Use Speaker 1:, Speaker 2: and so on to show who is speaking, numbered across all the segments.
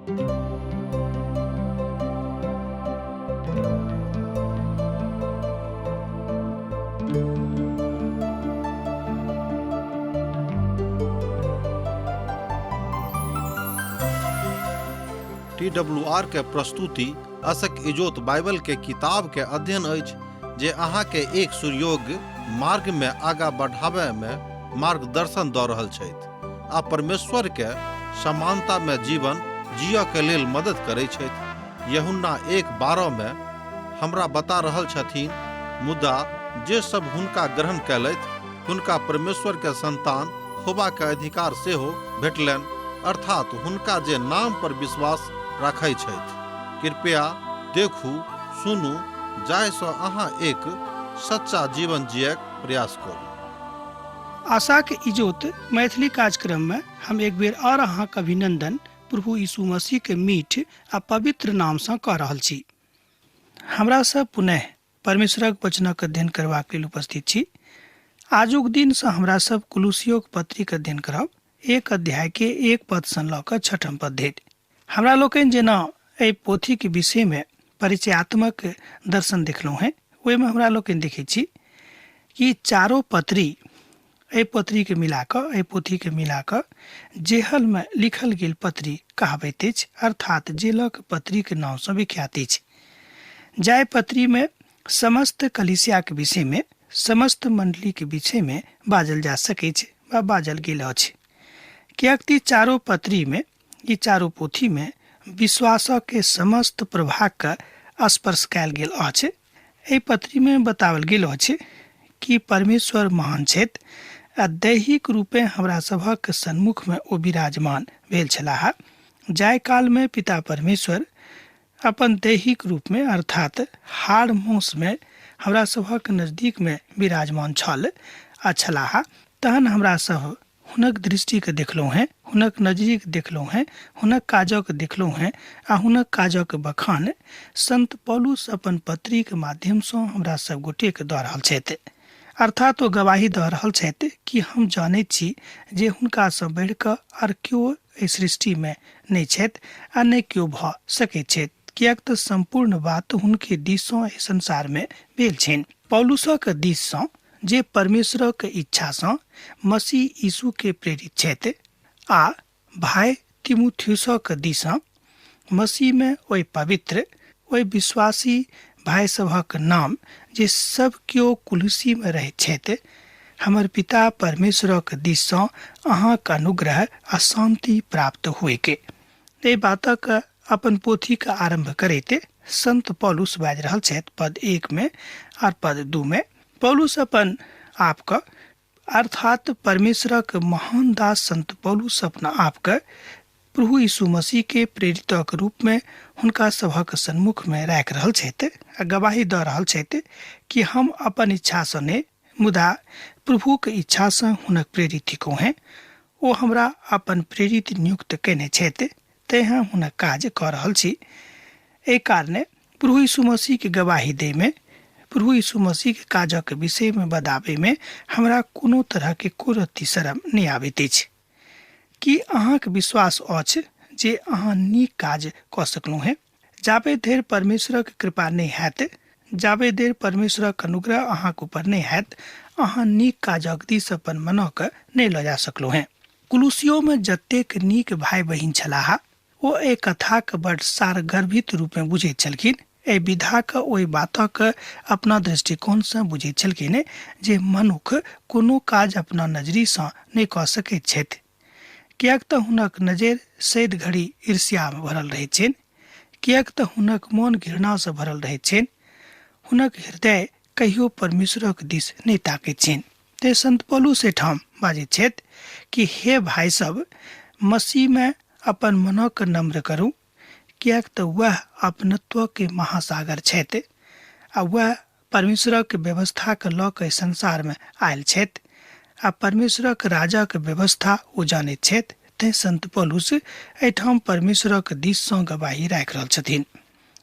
Speaker 1: T W R के प्रस्तुति असक इजोत बाइबल के किताब के अध्ययन अछि जे अहाँ के एक सुयोग्य मार्ग में आगा बढ़ाबय में मार्गदर्शन दऽ रहल छथि आ परमेश्वर के समानता में जीवन जियऽ के लेल मदद करै छथि। यूहन्ना 1:12 में हमरा बता रहल छथिन, मुदा जे सब हुनका ग्रहण कयलथि हुनका परमेश्वर के संतान होबा के अधिकार सेहो भेटलनि, अर्थात हुनका जे नाम पर विश्वास राखै छथि। कृपया देखू, सुनू, जाहि सँ अहाँ एक सच्चा जीवन जियक प्रयास करू।
Speaker 2: आशाक इजोत मैथिली कार्यक्रम में हम एक बेर और अहाँक अभिनंदन प्रभु यीशु मसीह के मीठ आ पवित्र नाम सँ कऽ रहल छी। हमरा सब पुनः परमेश्वरक वचनक अध्ययन करबाक लेल उपस्थित छी। आजुक दिन सँ हमरा सब कुलुसियोक पत्रीक अध्ययन करब, 1 अध्याय के 1 पद सँ लऽ कऽ 6 पद धरि। हमरा लोकनि जेना एहि पोथीके विषयमे परिचयात्मक दर्शन देखलहुँ हेँ, ओहिमे हमरा लोकनि देखै छी कि चारो पत्री एहि पत्रीके मिला कऽ, एहि पोथीके मिला कऽ जेहलमे लिखल गेल पत्री कहाबैत अछि, अर्थात जेलक पत्रीके नामसँ विख्यात अछि। जाहि पत्रीमे समस्त कलीसियाके विषयमे, समस्त मण्डलीके विषयमे बाजल जा सकैछ वा बाजल गेल अछि, किएक तऽ चारो पत्रीमे, ई चारू पोथीमे विश्वासके समस्त प्रभागके स्पर्श कयल गेल अछि। एहि पत्रीमे बताओल गेल अछि कि परमेश्वर महान छथि आ दैहिक रूपेँ हमरा सभक सन्मुखमे ओ विराजमान भेल छलाह। जाहि कालमे पिता परमेश्वर अपन दैहिक रूपमे अर्थात हाड़ मांसमे हमरा सभक नजदीकमे विराजमान छल आ छलाह, तहन हमरा सभ हुनक दृष्टिके देखलहुँ हेँ, हुनक नजरिके देखलहुँ हेँ, हुनक काजक देखलहुँ हेँ आ हुनक काजक बखान संत पौलुस अपन पत्रीके माध्यमसँ हमरा सब गोटेके दऽ रहल छथि। अर्थात ओ गवाही दऽ रहल छथि कि हम जानैत छी जे हुनकासँ बढ़ि कऽ आर केओ एहि सृष्टिमे नहि छथि आ नहि केओ भऽ सकैत छथि, किएक तऽ सम्पूर्ण बात हुनके दिससँ एहि संसारमे भेल छनि। पौलुसक दिससँ जे परमेश्वरक इच्छासँ मसीह यीशुके प्रेरित छथि आ भाय तिमुथियुसक दिससँ मसीहमे ओहि पवित्र ओहि विश्वासी भाय सभक नाम जे सब केओ कुलुसीमे रहैत छथि, हमर पिता परमेश्वरक दिससँ अहाँक अनुग्रह आ शान्ति प्राप्त होइके। एहि बातक अपन पोथीक आरम्भ करैत संत पौलुस बाजि रहल छथि पद 1 में आर पद 2 में। पौलुस अपन आपके अर्थात परमेश्वरक महान दास संत पौलुस अपना आपके प्रभु यीशु मसीह के प्रेरितक रूप में हुनका सभक सन्मुख में राखि रहल छथि आ गवाही दऽ रहल छथि कि हम अपन इच्छासँ नहि मुदा प्रभुक इच्छासँ हुनक प्रेरित थिकहुँ हेँ। ओ हमरा अपन प्रेरित नियुक्त कयने छथि, तेँ हम हुनक काज कऽ रहल छी। एहि कारणे प्रभु यीशु मसीहके गवाही दैमे, प्रभु यीशु मसीहके काजक विषयमे बताबैमे हमरा कोनो तरहके एको रत्ती शरम नहि आबैत अछि। की अहाँके विश्वास अछि जे अहाँ नीक काज कऽ सकलहुँ हेँ? जाबे धरि परमेश्वरक कृपा नहि हैत, जाबे धरि परमेश्वरक अनुग्रह अहाँक ऊपर नहि हैत, अहाँ नीक काजक दिस अपन मनोके नहि लऽ जा सकलहुँ हेँ। कुलुसियोमे जतेक नीक भाय बहिन छलाह, ओ एहि कथाके बड्ड सारगर्भित रूपमे बुझैत छलखिन। एहि विधाके ओहि बातक अपना दृष्टिकोणसँ बुझैत छलखिन जे मनुख कोनो काज अपना नजरिसँ नहि कऽ सकैत छथि, किएक तऽ हुनक नजरि सैद घड़ी ईर्ष्यामे भरल रहैत छनि, किएक तऽ हुनक मोन घृणासँ भरल रहैत छनि, हुनक हृदय कहियो परमेश्वरक दिस नहि ताकैत छनि। तेँ संत पौलुस एहिठाम बाजैत छथि कि हे भाय सब, मसीहमे अपन मनक नम्र करू, किएक तऽ वएह अपनत्वके महासागर छथि आ वएह परमेश्वरक व्यवस्थाके लऽ कऽ एहि संसारमे आयल छथि आ परमेश्वरक राजाक व्यवस्था ओ जानैत छथि। तेँ संत पौलुस एहिठाम परमेश्वरक दिससँ गवाही राखि रहल छथिन।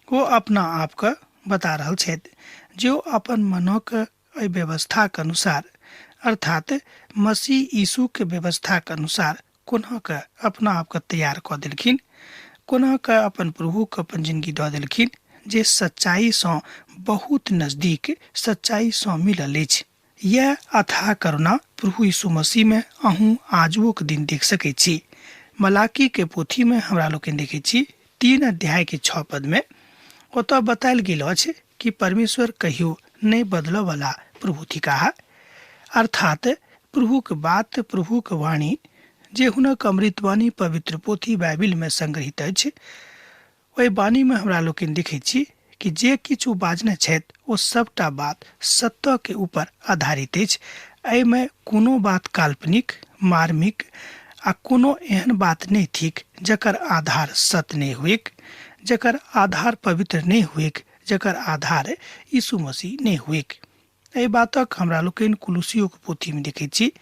Speaker 2: ओ अपना आपके बता रहल छथि जे ओ अपन मनक एहि व्यवस्थाक अनुसार अर्थात मसीह यीशुके व्यवस्थाक अनुसार कोना कऽ अपना आपके तैयार कऽ देलखिन, कोना कऽ अपन प्रभुके अपन जिनगी दऽ देलखिन जे सच्चाइसँ बहुत नजदीक सच्चाइसँ मिलल अछि। यैह अथाह करुणा प्रभु यीशु मसीहमे अहूँ आजुओक दिन देख सकैत छी। मलाकीके पोथीमे हमरा लोकनि देखैत छी 3 अध्यायके 6 पदमे ओतऽ बतायल गेल अछि कि परमेश्वर कहियो नहि बदलऽ वाला प्रभु थिकाह। अर्थात प्रभुक बात, प्रभुक वाणी जे हुनक अमृतवाणी पवित्र पोथी बाइबिलमे संग्रहित अछि, ओहि वाणीमे हमरा लोकनि देखैत छी कि जे किछु बाजने छथि ओ सबटा बात सत्यके ऊपर आधारित अछि। एहिमे कोनो बात काल्पनिक, मार्मिक आ कोनो एहन बात नहि थिक जकर आधार सत्य नहि हुएक, जकर आधार पवित्र नहि हुएक, जकर आधार यीशु मसीह नहि हुएक। एहि बातक हमरा लोकनि कुलुसियोक पोथीमे देखैत छी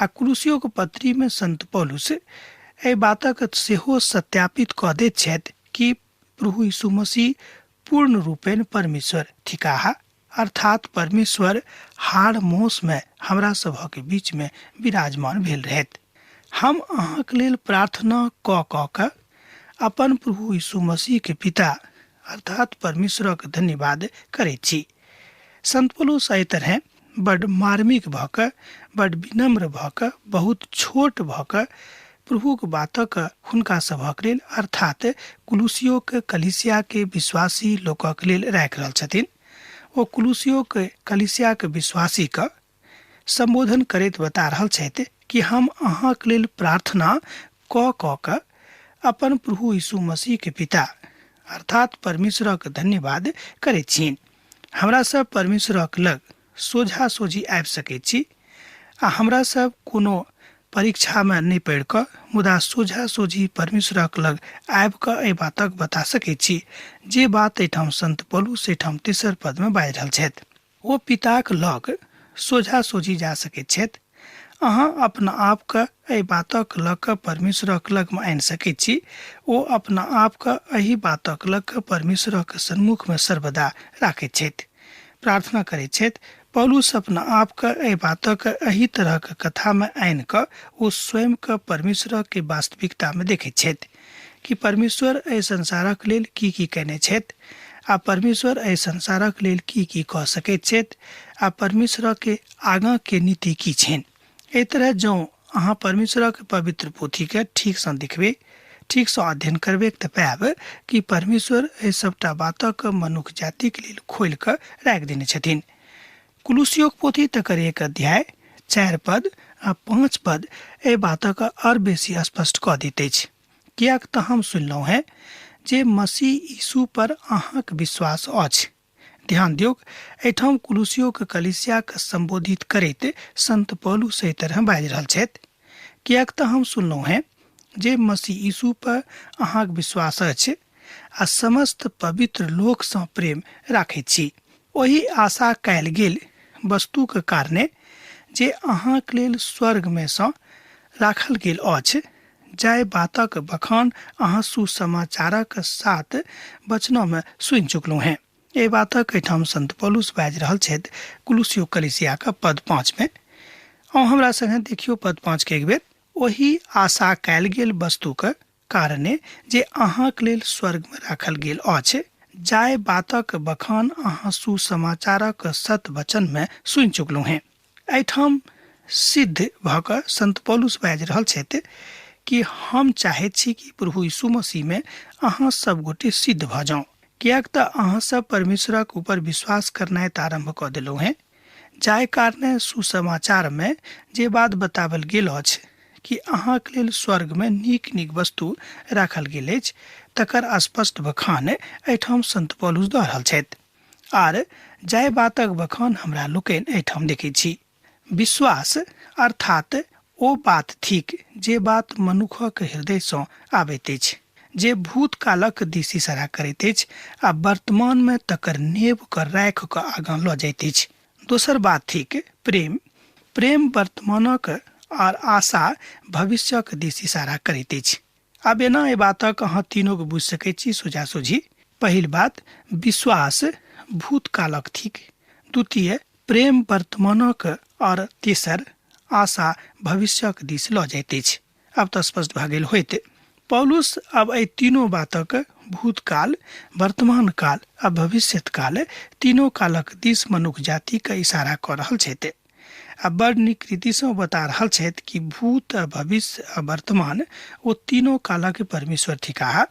Speaker 2: आ कुलुसियोक पत्रीमे संत पौलुस एहि बातक सेहो सत्यापित कऽ दैत छथि कि प्रभु यीशु मसीह पूर्ण रूपेण परमेश्वर थिकाह, अर्थात परमेश्वर हाड़ मौसमे हमरा सभक बीचमे विराजमान भेल रहथि। हम अहाँके लेल प्रार्थना कऽ कऽ कऽ अपन प्रभु यीशु मसीहके पिता अर्थात परमेश्वरक धन्यवाद करैत छी। संत पौलुस एहि तरहे बड मार्मिक भऽ कऽ, बड विनम्र भऽ कऽ, बहुत छोट भऽ कऽ प्रभुक बातक हुनका सभक लेल अर्थात कुलुसियोक कलीसियाके विश्वासी लोकक लेल राखि रहल छथिन। ओ कुलुसियोक कलीसियाक विश्वासीके सम्बोधन करैत बता रहल छथि कि हम अहाँक लेल प्रार्थना कऽ कऽ कऽ अपन प्रभु यीशु मसीहके पिता अर्थात परमेश्वरक धन्यवाद करैत छी। हमरा सब परमेश्वरक लग सोझा सोझी आबि सकैत छी आ हमरा सब कोनो परीक्षामे नहि पड़ि कऽ मुदा सोझा सोझी परमेश्वरक लग आबि कऽ एहि बातक बता सकैत छी जे बात एहिठाम संत पौलुस एहिठाम तेसर पदमे बाजि रहल छथि। ओ पिताक लग सोझा सोझी जा सकैत छथि। अहाँ अपना आपके एहि बातक लऽ कऽ परमेश्वरक लगमे आनि सकैत छी। ओ अपना आपके एहि बातक लऽ कऽ परमेश्वरक सन्मुखमे सर्वदा राखैत छथि, प्रार्थना करैत छथि। पौलुस अपना आपके एहि बातक एहि तरहक कथामे आनि कऽ ओ स्वयंके परमेश्वरक वास्तविकतामे देखैत छथि कि परमेश्वर एहि संसारक लेल की की कयने छथि आ परमेश्वर एहि संसारक लेल की की कऽ सकैत छथि आ परमेश्वरक आगाँ के नीति की छनि। एहि तरह जँ अहाँ परमेश्वरक पवित्र पोथीके ठीकसँ देखबै, ठीकसँ अध्ययन करबै तऽ पायब कि परमेश्वर एहि सबटा बातक मनुख जातिक लेल खोलि कऽ राखि देने छथिन। कुलुसियोक पोथी तकर 1 अध्याय 4 पद आ 5 पद एहि बातक आओर बेसी स्पष्ट कऽ दैत अछि। किएक तऽ हम सुनलहुँ हेँ जे मसीह यीशु पर अहाँक विश्वास अछि। ध्यान दियौक, एहिठाम कुलुसियोक कलीसियाके सम्बोधित करैत संत पौलुस एहि तरह बाजि रहल छथि। किएक तऽ हम सुनलहुँ हेँ जे मसीह यीशु पर अहाँक विश्वास अछि आ समस्त पवित्र लोकसँ प्रेम राखैत छी। ओहि आशा कयल गेल वस्तुक कारणे जे अहाँक लेल स्वर्गमे सँ राखल गेल अछि, जाहि बातक बखान अहाँ सुसमाचारक 7 वचनमे सुनि चुकलहुँ हेँ। एहि बातक एहिठाम संत पौलुस बाजि रहल छथि कुलुसियो कलीसियाक पद 5 मे। अहाँ हमरा संगे देखियौ पद 5 के एक बेर। ओहि आशा कयल गेल वस्तुक कारणे जे अहाँक लेल स्वर्गमे राखल गेल अछि, जाहि बातक बखान अहाँ सुसमाचारक सत वचनमे सुनि चुकलहुँ हेँ। एहिठाम सिद्ध भऽ कऽ संत पौलुस बाजि रहल छथि कि हम चाहैत छी कि प्रभु यीशु मसीहमे अहाँ सब गोटे सिद्ध भऽ जाउ, किएक तऽ अहाँ सब परमेश्वरक ऊपर विश्वास करनाइ तऽ आरम्भ कऽ देलहुँ हेँ, जाहि कारणे सुसमाचारमे जे बात बताओल गेल अछि कि अहाँक लेल स्वर्गमे नीक नीक वस्तु राखल गेल अछि, तकर स्पष्ट बखान एहिठाम संत पौलुस दऽ रहल छथि। आर जाहि बातक बखान हमरा लोकनि एहिठाम देखैत छी, विश्वास अर्थात ओ बात थिक जे बात मनुखक हृदयसँ आबैत अछि, जे भूतकालक दिस इशारा करैत अछि आ वर्तमानमे तकर नेब कऽ राखि कऽ आगाँ लऽ जाइत अछि। दोसर बात थिक प्रेम। प्रेम वर्तमानक आर आशा भविष्यक दिस इशारा करैत अछि। आब एना एहि बातक अहाँ तीनोके बुझि सकैत छी सोझा सोझी। पहिल बात, विश्वास भूतकालक थिक, द्वितीय प्रेम वर्तमानक और तेसर आशा भविष्यक दिस लऽ जाइत अछि। आब तऽ स्पष्ट भऽ गेल होइत। पौलुस आब एहि तीनो बातक भूतकाल, वर्तमान काल आ भविष्यत काल तीनो कालक दिस मनुख जातिके इशारा कऽ रहल छथि आ बड़ नीक रीतिसँ बता रहल छथि कि भूत आ भविष्य आ वर्तमान ओ तीनो कालक परमेश्वर थिकाह,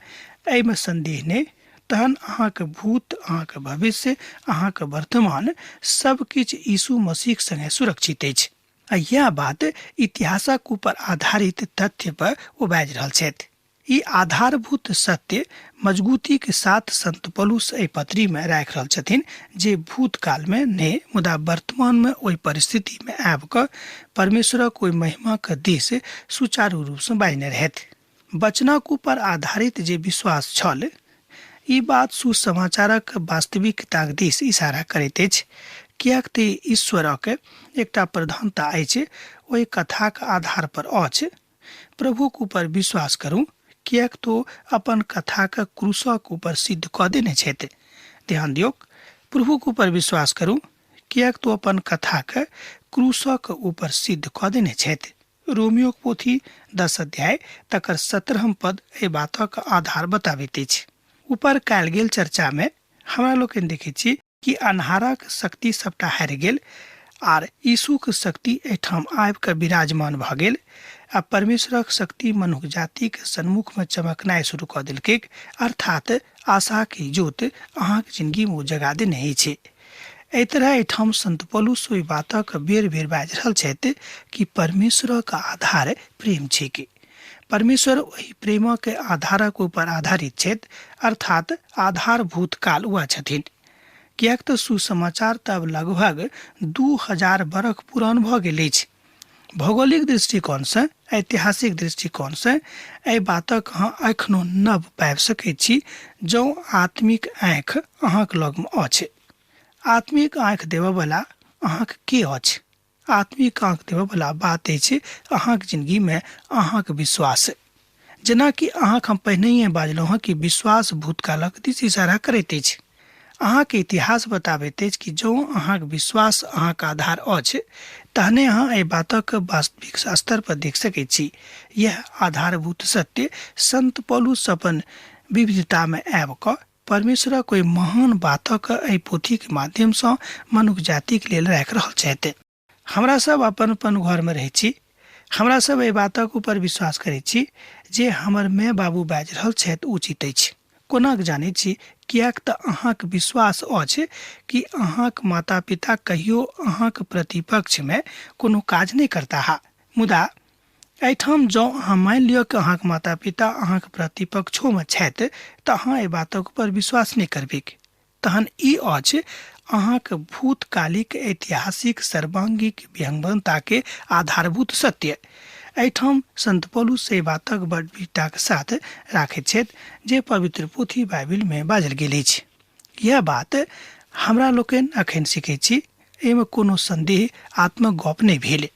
Speaker 2: एहिमे संदेह नहि। तहन अहाँके भूत, अहाँके भविष्य, अहाँके वर्तमान सब किछु यीशु मसीह संगे सुरक्षित अछि। आ यैह बात इतिहासक ऊपर आधारित तथ्य पर ओ बाजि रहल छथि। ई आधारभूत सत्य मजगूतीक साथ संत पौलुस एहि पत्री मे राखि रहल छथिन जे भूतकाल मे नहि मुदा वर्तमान मे ओहि परिस्थिति मे आबि कऽ परमेश्वरक ओहि महिमाक दिस सुचारू रूप सँ बाजने रहथि। वचनक ऊपर आधारित जे विश्वास छल, ई बात सुसमाचारक वास्तविकताक दिस इशारा करैत अछि, किएक ते ईश्वरक एकटा प्रधानता अछि, ओहि कथाक आधार पर अछि। प्रभुक ऊपर विश्वास करू, किएक तो अपन कथाक क्रूसक ऊपर सिद्ध कऽ देने छथि। ध्यान दियौक, प्रभुक ऊपर विश्वास करू, किएक तो अपन कथाक क्रूसक ऊपर सिद्ध कऽ देने छथि। रोमियोक पोथी 10 अध्याय तकर 17 पद एहि बातक आधार बताबैत अछि। ऊपर कयल गेल चर्चा मे हमरा लोकनि देखैत छी कि अन्हारक शक्ति सबटा हारि गेल आर यीशुक शक्ति एहिठाम आबि कऽ विराजमान भऽ गेल आ परमेश्वरक शक्ति मनुख जातिक सन्मुख मे चमकनाइ शुरू कऽ देलकैक, अर्थात आशाक इजोत अहाँक जिनगी मे ओ जगा देने अछि। एहि तरह एहिठाम संत पौलुस ओहि बातक बेर बेर बाजि रहल छथि कि परमेश्वरक आधार प्रेम छैक। परमेश्वर ओहि प्रेमक आधारक ऊपर आधारित छथि, अर्थात आधारभूत काल वएह छथिन। किएक तऽ सुसमाचार तऽ आब लगभग 2000 बरख पुरान भऽ गेल अछि। भौगोलिक दृष्टिकोणसँ, ऐतिहासिक दृष्टिकोणसँ एहि बातक अहाँ एखनो नव पाबि सकैत छी जँ आत्मिक आँखि अहाँक लगमे अछि। आत्मिक आँखि देबऽवला अहाँक के अछि? आत्मिक आँखि देबऽवला बात अछि अहाँक जिनगीमे अहाँक विश्वास। जेनाकि अहाँक हम पहिनहिए बाजलहुँ हँ कि विश्वास भूतकालक दिस इशारा करैत अछि। अहाँके इतिहास बताबैत अछि कि जँ अहाँक विश्वास अहाँक आधार अछि तहने अहाँ एहि बातक वास्तविक स्तर पर देख सकैत छी। यह आधारभूत सत्य संत पौलुस अपन विविधतामे आबि कऽ परमेश्वरक ओहि महान बातक एहि पोथीक माध्यमसँ मनुख जातिक लेल राखि रहल छथि। हमरा सब अपन अपन घरमे रहै छी, हमरा सब एहि बातक ऊपर विश्वास करै छी जे हमर माय बाबू बाजि रहल छथि उचित अछि। कोना कऽ जानै छी? किएक तऽ अहाँक विश्वास अछि कि अहाँक माता पिता कहियो अहाँक प्रतिपक्षमे कोनो काज नहि करताह। मुदा एहिठाम जँ अहाँ मानि लिअ कि अहाँक माता पिता अहाँक प्रतिपक्षोमे छथि तऽ अहाँ एहि बातक ऊपर विश्वास नहि करबैक। तहन ई अछि अहाँक भूतकालिक ऐतिहासिक सर्वांगिक विहंगमताके आधारभूत सत्य। एहिठाम संत पौलुस एहि बातक बड़ वीरताक साथ राखैत छथि जे पवित्र पोथी बाइबिलमे बाजल गेल अछि। यैह बात हमरा लोकनि अखन सिखैत छी, एहिमे कोनो संदेह आत्मक गप नहि भेल।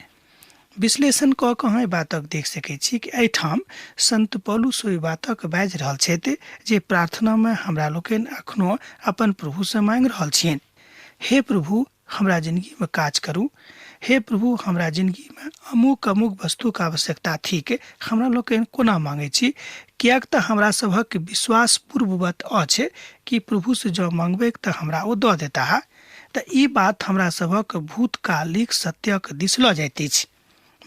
Speaker 2: विश्लेषण कऽ कऽ अहाँ एहि बातक देख सकैत छी कि एहिठाम संत पौलुस ओहि बातक बाजि रहल छथि जे प्रार्थनामे हमरा लोकनि अखनो अपन प्रभुसँ मांगि रहल छियनि। हे प्रभु, हमरा जिनगीमे काज करू। हे प्रभु, हमरा जिनगीमे अमुक अमुक वस्तुक आवश्यकता थिक। हमरा लोकनि कोना मांगै छी? किएक तऽ हमरा सभक विश्वास पूर्ववत अछि कि प्रभुसँ जँ मांगबैक तऽ हमरा ओ दऽ देताह। तऽ ई बात हमरा सभक भूतकालिक सत्यक दिस लऽ जाइत अछि।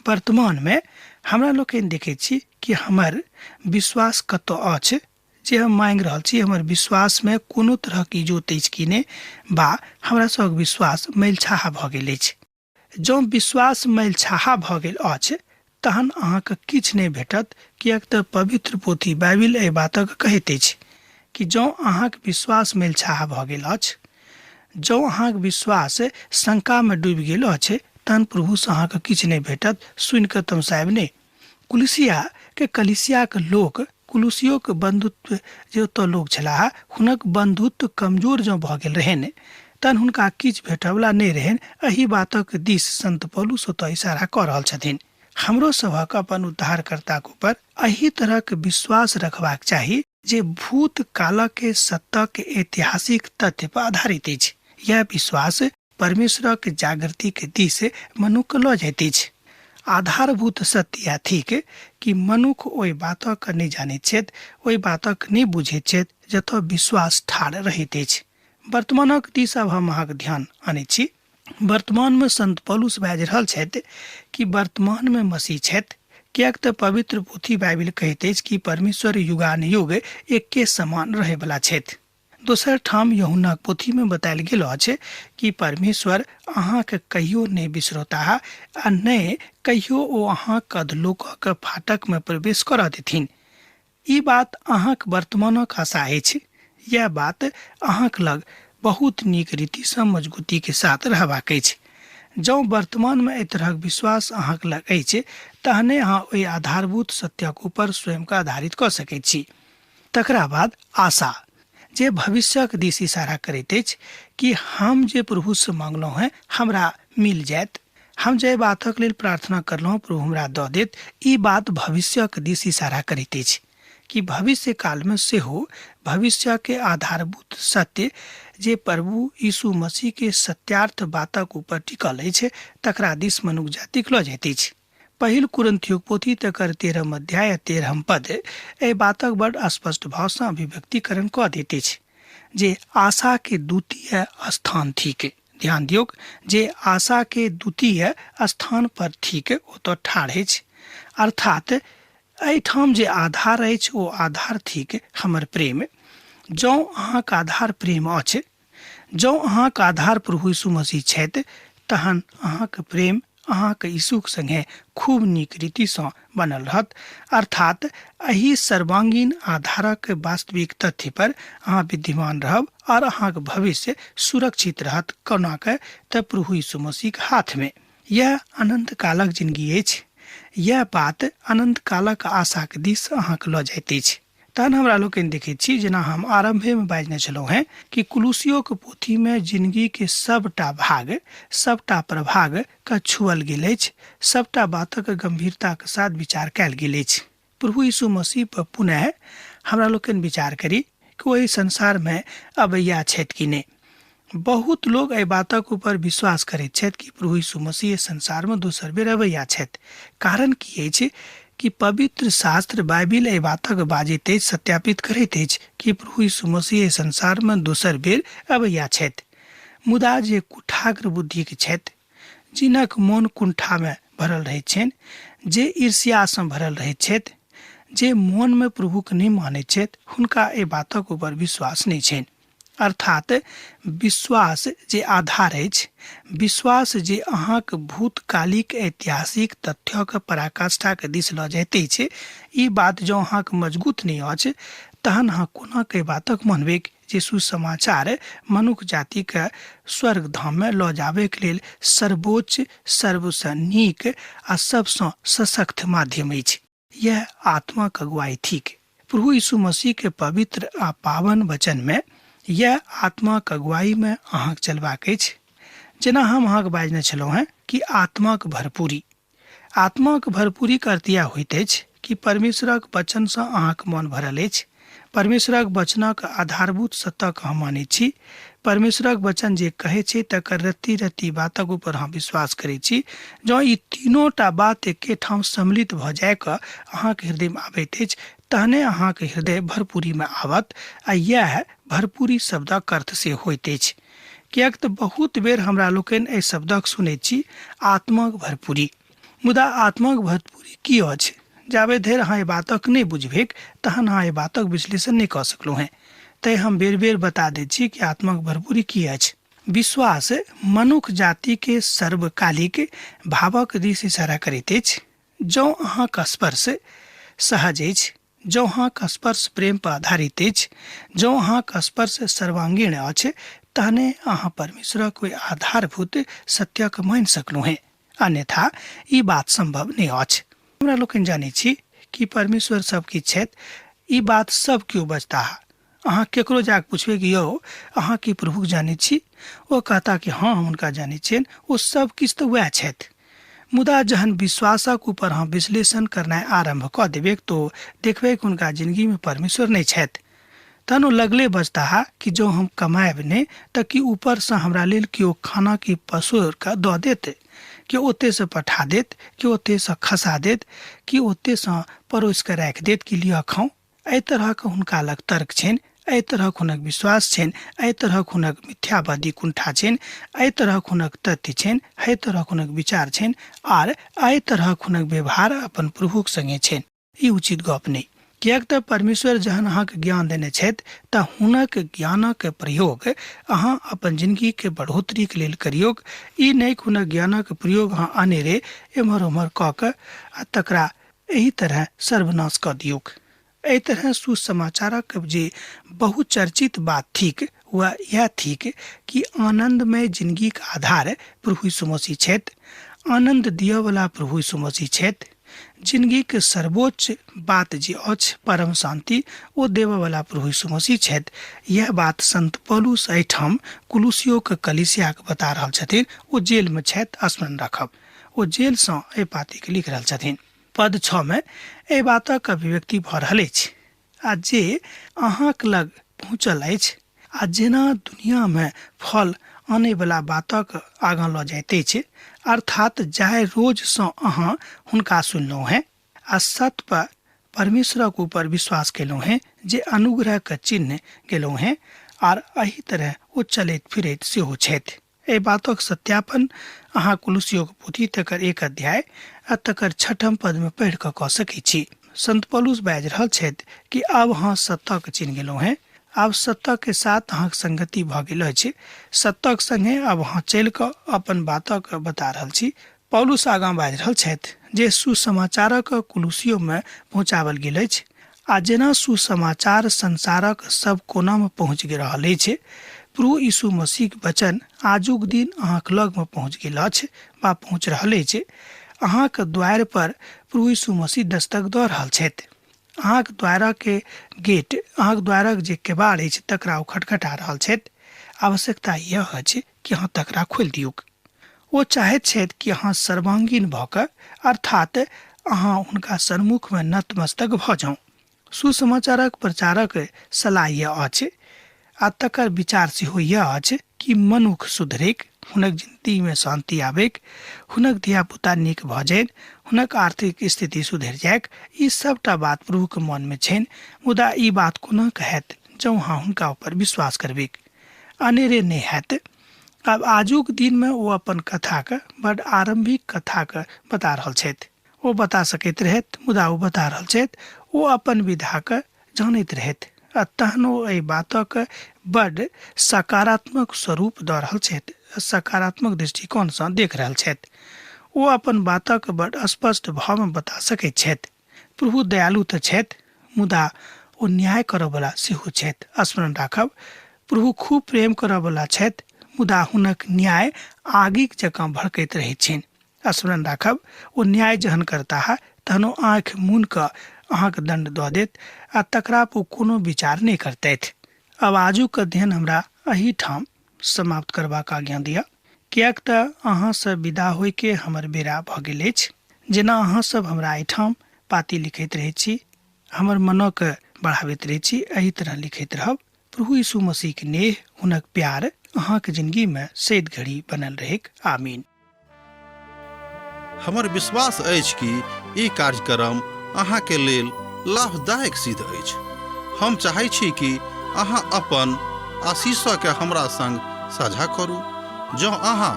Speaker 2: वर्तमानमे हमरा लोकनि देखैत छी कि हमर विश्वास कतऽ अछि, जे हम मांगि रहल छी हमर विश्वासमे कोनो तरहक इजोत अछि कि नहि, बा हमरा सभक विश्वास मैलछाहा भऽ गेल अछि। जँ विश्वास मैलछाहा भऽ गेल अछि तहन अहाँके किछु नहि भेटत, किएक तऽ पवित्र पोथी बाइबिल एहि बातक कहैत अछि कि जँ अहाँक विश्वास मैलछाहा भऽ गेल अछि, जँ अहाँक विश्वास शंकामे डूबि गेल अछि, तहन प्रभुसँ अहाँके किछु नहि भेटत। सुनि कऽ तमसायब नहि। कुलुसिया के कलिसियाक लोक, कुलुसियोक बंधुत्व जे ओतऽ लोक छलाह, हुनक बंधुत्व कमजोर जँ भऽ गेल रहनि, तहन हुनका किछु भेटयवला नहि रहनि। एहि बातक दिस संत पौलुस ओतऽ इशारा कऽ रहल छथिन। हमरो सभक अपन उद्धारकर्ताक ऊपर एहि तरहक विश्वास रखबाक चाही जे भूतकालक सत्यक ऐतिहासिक तथ्य पर आधारित अछि। यैह विश्वास परमेश्वरक जागृतिक दिस मनुक्ख लऽ जाइत अछि। आधारभूत सत्य इएह थिक कि मनुख ओहि बातक नहि जानैत छथि, ओहि बातक नहि बुझैत छथि जतय विश्वास ठाढ़ रहैत अछि। वर्तमानक दिस आब हम अहाँके ध्यान आनैत छी। वर्तमानमे संत पौलुस बाजि रहल छथि कि वर्तमानमे मसीह छथि, किएक तऽ पवित्र पोथी बाइबिल कहैत अछि कि परमेश्वर युगानुयुग एके समान रहैवला छथि। दोसर ठाम यूहन्नाक पोथीमे बतायल गेल अछि कि परमेश्वर अहाँके कहियो नहि बिसरौताह आ नहि कहियो ओ अहाँक अधलोकक फाटकमे प्रवेश करऽ देथिन। ई बात अहाँक वर्तमानक आशा अछि। यैह बात अहाँक लग बहुत नीक रीतिसँ मजगूतीके साथ रहबाक अछि। जँ वर्तमानमे एहि तरहक विश्वास अहाँक लग अछि, तहने अहाँ ओहि आधारभूत सत्यक ऊपर स्वयंके आधारित कऽ सकैत छी। तकरा बाद आशा, जे भविष्यक दिस इशारा करैत अछि कि हम जे प्रभुसँ मांगलहुँ हेँ हमरा मिल जायत, हम जाहि बातक लेल प्रार्थना करलहुँ प्रभु हमरा दऽ देत। ई बात भविष्यक दिस इशारा करैत अछि कि भविष्य कालमे सेहो भविष्यके आधारभूत सत्य जे प्रभु यीशु मसीहके सत्यार्थ बातक ऊपर टिकल अछि तकरा दिस मनुख जातिक लऽ जाइत अछि। पहिल कुरिन्थियोक पोथी तकर 13म अध्याय आ 13म पद एहि बातक बड स्पष्ट भावसँ अभिव्यक्तिकरण कऽ दैत अछि जे आशा के द्वितीय स्थान थिक। ध्यान दियौक जे आशा के द्वितीय स्थान पर थिक, ओतऽ ठाढ़ अछि। अर्थात एहिठाम जे आधार अछि ओ आधार थिक हमर प्रेम। जँ अहाँक आधार प्रेम अछि, जँ अहाँक आधार प्रभु यीशु मसीह छथि, तहन अहाँक प्रेम अहाँक यीशुक संगे खूब नीक रीतिसँ बनल रहत। अर्थात एहि सर्वांगीण आधारक वास्तविक तथ्य पर अहाँ विद्यमान रहब और अहाँक भविष्य सुरक्षित रहत। कोना के? तऽ प्रभु यीशु मसीहक हाथमे। यैह अनन्त कालक जिनगी अछि। यैह बात अनन्त कालक आशाक दिस अहाँक लऽ जाइत अछि। तहन हमरा लोकनि देखैत छी, जेना हम आरम्भेमे बाजने छलहुँ हेँ कि कुलुसियोक पोथीमे जिनगीके सबटा भाग, सबटा प्रभाग के छुअल गेल अछि, सबटा बातक गंभीरताक साथ विचार कयल गेल अछि। प्रभु यीशु मसीह पर पुनः हमरा लोकनि विचार करी कि ओ एहि संसारमे अबैया छथि कि नहि। बहुत लोग एहि बातक ऊपर विश्वास करैत छथि कि प्रभु यीशु मसीह एहि संसारमे दोसर बेर अबैया छथि। कारण की अछि कि पवित्र शास्त्र बाइबिल एहि बातक बाजैत अछि, सत्यापित करैत अछि कि प्रभु यीशु मसीह एहि संसारमे दोसर बेर अबैया छथि। मुदा जे कुठाग्र बुद्धिक छथि, जिनक मोन कुंठामे भरल रहैत छनि, जे ईर्ष्यासँ भरल रहैत छथि, जे मोनमे प्रभुके नहि मानैत छथि, हुनका एहि बातक ऊपर विश्वास नहि छनि। अर्थात विश्वास जे आधार अछि, विश्वास जे अहाँक भूतकालिक ऐतिहासिक तथ्यक पराकाष्ठाक दिस लऽ जाइत अछि, ई बात जँ अहाँक मजगूत नहि अछि, तहन अहाँ कोना के बातक मानबैक जे सुसमाचार मनुख जातिके स्वर्ग धाममे लऽ जाबैक लेल सर्वोच्च, सर्वसँ नीक आ सबसँ सशक्त माध्यम अछि। यह आत्माक अगुवाई थिक। प्रभु यीशु मसीह के पवित्र आ पावन वचन में यह आत्माक अगुवाई में अहाँक चलबाक अछि। जेना हम अहाँक बाजने छलहुँ हेँ कि आत्माक भरपूरी, आत्माक भरपूरीक अर्थ यैह होइत अछि कि परमेश्वरक वचनसँ अहाँक मन भरल अछि। परमेश्वरक वचनक आधारभूत सत्यक अहाँ मानैत छी। परमेश्वरक वचन जे कहै छै तकर रत्ती रत्ती बातक ऊपर अहाँ विश्वास करै छी। जँ ई तीनोटा बात एकेठाम सम्मिलित भऽ जाय कऽ अहाँक हृदयमे आबैत अछि, तहने अहाँक हृदय भरपूरीमे आवत आ यैह भरपूरी शब्दक अर्थ से होइत अछि। किएक तऽ बहुत बेर हमरा लोकनि एहि शब्दक सुनैत छी आत्माक भरपूरी। मुदा आत्माक भरपूरी की अछि? जाबे धरि अहाँ एहि बातक नहि बुझबैक तहन अहाँ एहि बातक विश्लेषण नहि कऽ सकलहुँ हेँ। तैँ हम बेर बेर बता दैत छी कि आत्माक भरपूरी की अछि। विश्वास मनुख जातिके सर्वकालिक भावक दिस इशारा करैत अछि। जँ अहाँक स्पर्श सहज अछि, जँ अहाँक स्पर्श प्रेम पर आधारित अछि, जँ अहाँक स्पर्श सर्वांगीण अछि, तहने अहाँ परमेश्वरक ओहि आधारभूत सत्यक मानि सकलहुँ हेँ। अन्यथा ई बात संभव नहि अछि। हमरा लोकनि जानैत छी कि परमेश्वर सब किछु छथि, ई बात सब केओ बजताह। अहाँ केकरो जाके पुछबै कि यौ अहाँ की प्रभुक जानैत छी? ओ कहता कि हँ, हम हुनका जानैत छियनि, ओ सब किछु तऽ वएह छथि। मुदा जहन विश्वासक ऊपर अहाँ विश्लेषण करनाइ आरम्भ कऽ देबैक तो देखबै कि हुनका जिनगीमे परमेश्वर नहि छथि। तहन ओ लगले बजताह कि जँ हम कमायब नहि तऽ की ऊपरसँ हमरा लेल केओ खाना कि पसोर कऽ दऽ देत? केओ ओतयसँ पठा देत, केओ ओतयसँ खसा देत, कि ओतयसँ परोसि कऽ राखि देत कि लिअ खाउ। एहि तरहक हुनका लग तर्क छनि, एहि तरहक हुनक विश्वास छनि, एहि तरहक हुनक मिथ्यावादी कुंठा छनि, एहि तरहक हुनक तथ्य छनि, एहि तरहक हुनक विचार छनि आर एहि तरहक हुनक व्यवहार अपन प्रभुक संगे छनि। ई उचित गप नहि, किएक तऽ परमेश्वर जहन अहाँके ज्ञान देने छथि तऽ हुनक ज्ञानक प्रयोग अहाँ अपन जिनगीके बढ़ोतरीके लेल करियौक। ई नहि कि हुनक ज्ञानक प्रयोग अहाँ अनेरे एम्हर ओम्हर कऽ कऽ आ तकरा एहि तरह सर्वनाश कऽ दियौक। एहि तरह सुसमाचारक जे बहुचर्चित बात थिक वह इएह थिक कि आनन्दमय जिनगीक आधार प्रभु यीशु मसीह छथि, आनन्द दिअवला प्रभु यीशु मसीह छथि। जिनगीक सर्वोच्च बात जे अछि परम शांति, ओ देबऽवला प्रभु यीशु मसीह छथि। यह बात संत पौलुस एहिठाम कुलुसियोक कलीसियाके बता रहल छथिन। ओ जेलमे छथि, स्मरण राखब, ओ जेलसँ एहि पातीके लिख रहल छथिन। पद 6 मे एहि बातक अभिव्यक्ति भऽ रहल अछि, आ जे अहाँक लग पहुँचल अछि आ जेना दुनियामे फल आनयवला बातक आगाँ लऽ जाइत अछि, अर्थात जाहि रोजसँ अहाँ हुनका सुनलहुँ हेँ आ सत पर परमेश्वरक ऊपर विश्वास केलहुँ हेँ, जे अनुग्रहक चिन्ह गेलहुँ हेँ, आर एहि तरह ओ चलैत फिरैत सेहो छथि। एहि बातक सत्यापन अहाँ कुलुसियोक पोथी तकर 1 अध्याय आ तकर 6 पदमे पढ़ि कऽ कऽ सकैत छी। संत पौलुस बाजि रहल छथि कि आब अहाँ सत्यक चिन्ह गेलहुँ हेँ, आब सत्यक के साथ अहाँक संगति भऽ गेल अछि, सत्यक संगे आब अहाँ चलि कऽ अपन बातक बता रहल छी। पौलुस आगाँ बाजि रहल छथि जे सुसमाचारक कुलुसियोमे पहुँचाओल गेल अछि आ जेना सुसमाचार संसारक सब कोनामे पहुँच रहल अछि, प्रभु यीशु मसीहक वचन आजुक दिन अहाँक लगमे पहुँच गेल अछि वा पहुँच रहल अछि। अहाँक द्वारि पर प्रभु यीशु मसीह दस्तक दऽ रहल छथि। अहाँक द्वारक गेट, अहाँक द्वारक जे केबाड़ अछि तकरा ओ खटखटा रहल छथि। आवश्यकता यह अछि कि अहाँ तकरा खोलि दियौक। ओ चाहैत छथि कि अहाँ सर्वांगीण भऽ कऽ, अर्थात अहाँ हुनका सन्मुखमे नतमस्तक भऽ जाउ। सुसमाचारक प्रचारक सलाह यह अछि आ तकर विचार सेहो यह अछि कि मनुख सुधरैक, हुनक जिंदगीमे शांति आबैक, हुनक धियापुता नीक भऽ जाइन, हुनक आर्थिक स्थिति सुधरि जाइक। ई सबटा बात प्रभुके मनमे छनि, मुदा ई बात कोना कऽ हैत जँ अहाँ हुनका ऊपर विश्वास करबैक? अनेरे नहि हैत। आब आजुक दिनमे ओ अपन कथाके बड आरम्भिक कथाके बता रहल छथि। ओ बता सकैत रहथि, मुदा ओ बता रहल छथि। ओ अपन विधाके जानैत रहथि आ तहन ओ एहि बातक बड सकारात्मक स्वरूप दऽ रहल छथि, सकारात्मक दृष्टिकोणसँ देख रहल छथि। ओ अपन बातक बड स्पष्ट भावमे बता सकैत छथि। प्रभु दयालु तऽ छथि, मुदा ओ न्याय करऽवला सेहो छथि। स्मरण राखब, प्रभु खूब प्रेम करऽवला छथि, मुदा हुनक न्याय आगिक जकाँ भड़कैत रहैत छनि। स्मरण राखब, ओ न्याय जहन करताह तहन ओ आँखि मूनि कऽ अहाँके दण्ड दऽ देत आ तकरा पर ओ कोनो विचार नहि करतथि। आब आजुक अध्ययन हमरा एहिठाम समाप्त करबाक आज्ञा दिअ, किएक तऽ अहाँसँ विदा होइके हमर बेरा भऽ गेल अछि। जेना अहाँ सब हमरा एहिठाम पाती लिखैत रहै छी, हमर मनक बढ़ाबैत रहै छी, एहि तरह लिखैत रहब। प्रभु यीशु मसीहके नेह, हुनक प्यार अहाँके जिंदगीमे सैद घड़ी बनल रहैक। आमीन।
Speaker 1: हमर विश्वास अछि कि ई कार्यक्रम अहाँके लेल लाभदायक सिद्ध अछि। हम चाहै छी कि अहाँ अपन आशीषके हमरा संग साझा करू। जँ अहाँ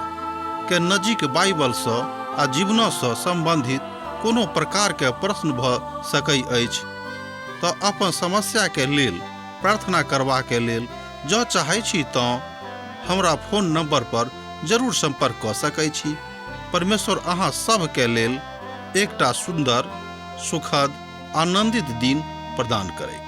Speaker 1: के नजीक बाइबलसँ आ जीवनसँ सम्बन्धित कोनो प्रकारके प्रश्न भऽ सकै अछि तऽ अपन समस्याके लेल प्रार्थना करबाके लेल जँ चाहै छी तँ हमरा फोन नंबर पर जरूर संपर्क कऽ सकै छी। परमेश्वर अहाँ सभके लेल एकटा सुन्दर, सुखद, आनंदित दिन प्रदान करैत।